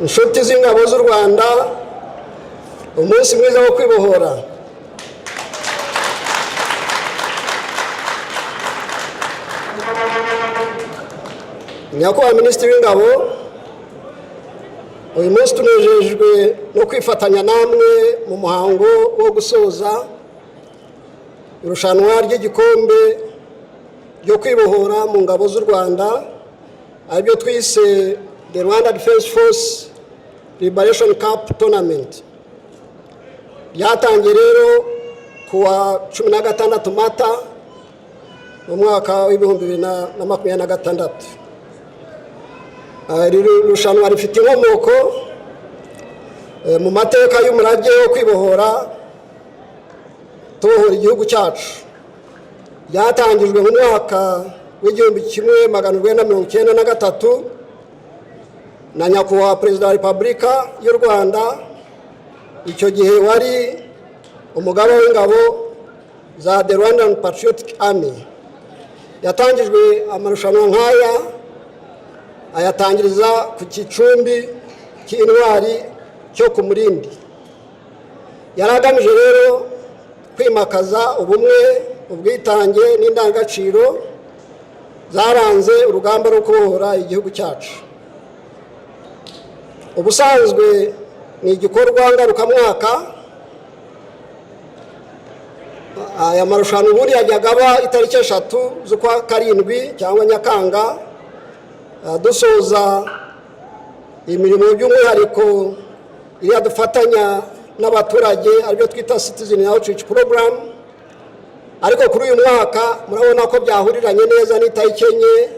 Inshuti z'ingabo z'u Rwanda, umunsi mwiza wo kwibohora. Nyakubahwa Minisitiri w'Ingabo, uyu munsi tunejejwe no kwifatanya namwe mu muhango wo gusoza irushanwa ry'igikombe ryo kwibohora mu ngabo z'u Rwanda, aribyo twise the Rwanda Defense Force Liberation Cup Tournament. Ryatangiye rero kuwa 16 Mata mu mwaka wa 2026. Iri rushanwa rifite inkomoko mu mateka y'umurage wo kwibohora, tubohora igihugu cyacu. Ryatangijwe mu mwaka wa 1993 na Nyakubahwa Perezida wa Repubulika y'u Rwanda, icyo gihe wari umugaba w'ingabo za the Rwandan Patriotic Army. Yatangijwe amarushanwa nk'aya, ayatangiriza ku gicumbi cy'intwari cyo ku Murindi. Yari agamije rero kwimakaza ubumwe, ubwitange n'indangagaciro zaranze urugamba rwo kubohora igihugu cyacu. Ubusanzwe ni igikorwa ngarukamwaka. Aya marushanwa ubundi yajyaga aba itariki 3 z'ukwa karindwi cyangwa Nyakanga, dusoza imirimo by'umwihariko iriya dufatanya n'abaturage, aribyo twita citizen outreach program. Ariko kuri uyu mwaka murabona ko byahuriranye neza n'itariki 4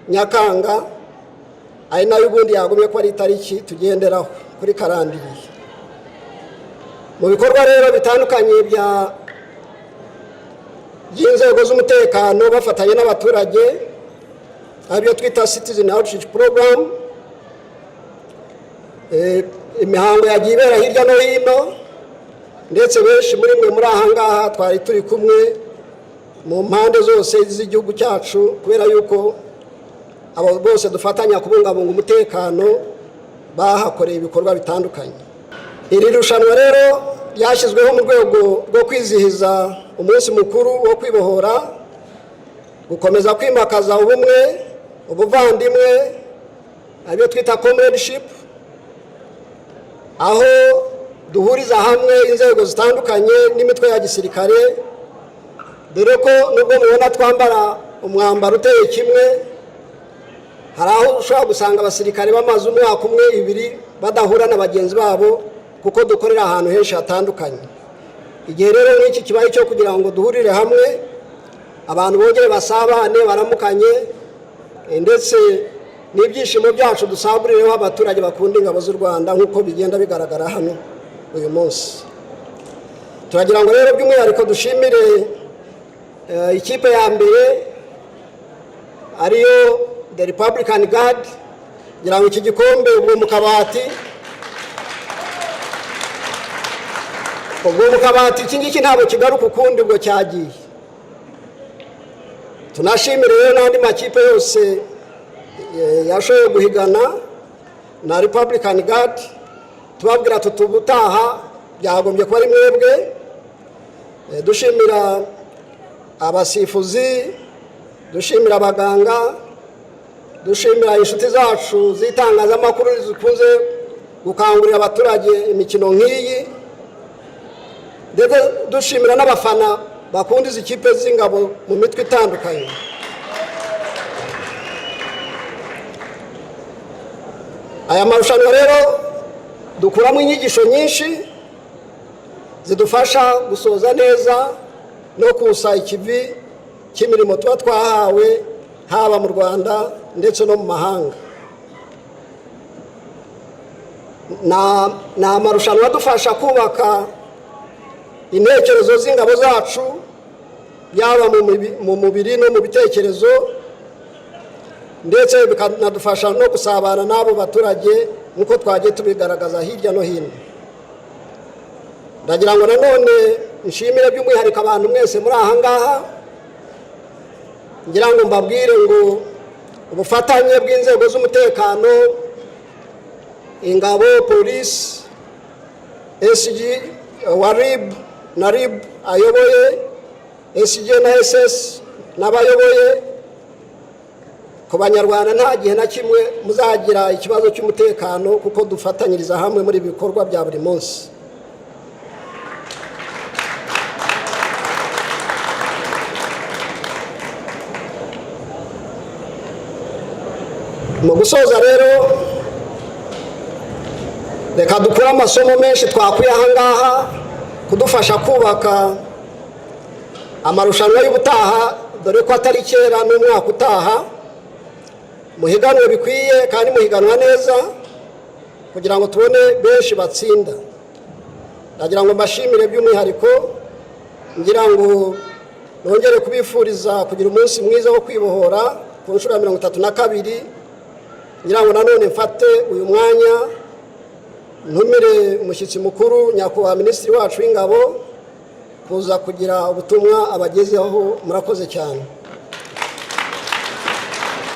Nyakanga, ari nayo ubundi yagumye ko ari itariki tugenderaho kuri calendrier. Mu bikorwa rero bitandukanye by'inzego z'umutekano bafatanya n'abaturage, aribyo twita citizen outreach program, imihango yagiye ibera hirya no hino, ndetse benshi muri mwe muri aha ngaha twari turi kumwe mu mpande zose z'igihugu cyacu, kubera yuko abo bose dufatanya kubungabunga umutekano bahakoreye ibikorwa bitandukanye. Iri rushanwa rero ryashyizweho mu rwego rwo kwizihiza umunsi mukuru wo kwibohora, gukomeza kwimakaza ubumwe, ubuvandimwe, aribyo twita comradeship, aho duhuriza hamwe inzego zitandukanye n'imitwe ya gisirikare, dore ko nubwo mubona twambara umwambaro uteye kimwe, hari aho ushobora gusanga abasirikare bamaze umwaka umwe, ibiri badahura na bagenzi babo, kuko dukorera ahantu henshi hatandukanye. Igihe rero nk'iki kibaye cyo kugira ngo duhurire hamwe, abantu bongere basabane, baramukanye, ndetse n'ibyishimo byacu dusagurireho abaturage bakunda ingabo z'u Rwanda, nk'uko bigenda bigaragara hano uyu munsi. Turagira ngo rero by'umwihariko dushimire ikipe ya mbere, ariyo the Republican Guard. Ngira ngo iki gikombe ubwo mu kabati, ubwo mu kabati, iki ngiki ntabwo kigaruka ukundi, ubwo cyagiye. Tunashimire rero n'andi makipe yose yashoboye guhigana na Republican Guard, tubabwira tuti ubutaha byagombye kuba ari mwebwe. Dushimira abasifuzi, dushimira abaganga, dushimira inshuti zacu z'itangazamakuru zikunze gukangurira abaturage imikino nk'iyi, ndetse dushimira n'abafana bakunda izi kipe z'ingabo mu mitwe itandukanye. Aya marushanwa rero dukuramo inyigisho nyinshi zidufasha gusoza neza no kusa ikivi cy'imirimo tuba twahawe, haba mu Rwanda ndetse no mu mahanga. Ni amarushanwa adufasha kubaka intekerezo z'ingabo zacu, yaba mu mubiri no mu bitekerezo, ndetse bikanadufasha no gusabana n'abo baturage nk'uko twagiye tubigaragaza hirya no hino. Ndagira ngo nanone nshimire by'umwihariko abantu mwese muri aha ngaha. Ngira ngo mbabwire ngo ubufatanye bw'inzego z'umutekano, Ingabo, Polisi, SG wa RIB na RIB ayoboye, SG na SS n'abayoboye, ku Banyarwanda nta gihe na kimwe muzagira ikibazo cy'umutekano, kuko dufatanyiriza hamwe muri ibi bikorwa bya buri munsi. Mu gusoza rero, reka dukure amasomo menshi twakuye aha ngaha kudufasha kubaka amarushanwa y'ubutaha, dore ko atari kera, n'umwaka utaha. Muhiganwe bikwiye kandi muhiganwa neza kugira ngo tubone benshi batsinda. Ndagira ngo mbashimire by'umwihariko, ngira ngo nongere kubifuriza kugira umunsi mwiza wo kwibohora ku nshuro ya 32. Ngira ngo nanone mfate uyu mwanya ntumire umushyitsi mukuru, Nyakubahwa Minisitiri wacu w'Ingabo, kuza kugira ubutumwa abagezeho. Murakoze cyane.